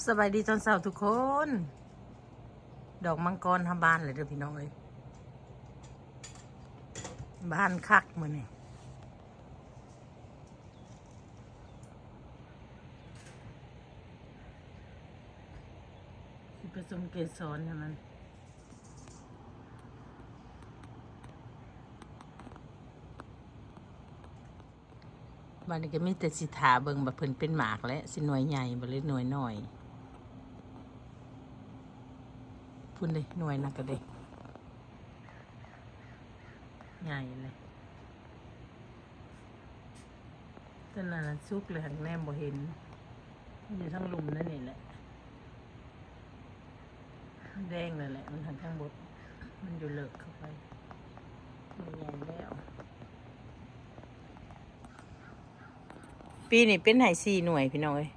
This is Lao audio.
ສະບາຍດີຕອນເຊົ້າທຸກຄົນ. ດອກມັງກອນເຮົາບານແລ້ວເດີພີ່ນ້ອງເອີຍ, ບານຄັກມື້ນີ້. ຊິປະສົມເກສອນໃຫ້ມັນ. ບາດນີ້ກໍມີແຕ່ຊິຖ້າເບິ່ງວ່າເພິ່ນເປັນໝາກແຫຼະ ຊິໜ່ວຍໃຫຍ່ບໍ່ ຫຼືໜ່ວຍນ້ອຍ. ພຸ້ນເດ້ ໜ່ວຍນັ້ນກໍເດ້ ໃຫຍ່ເລີຍ. ຕົວນັ້ນນະສຸກແລ້ວ ຫາກແນມບໍ່ເຫັນ, ມັນຢູ່ທາງລຸ່ມນັ້ນນີ້ແຫຼະ. ມັນແດງແລ້ວແຫຼະ ມັນຫັນທາງບົດ ມັນຢູ່ເລິກເຂົ້າໄປ. ໜ່ວຍໃຫຍ່ແລ້ວ. ປີນີ້ເປັນໄຮ່ສີ່ໜ່ວຍພີ່ນ້ອງເອີຍ,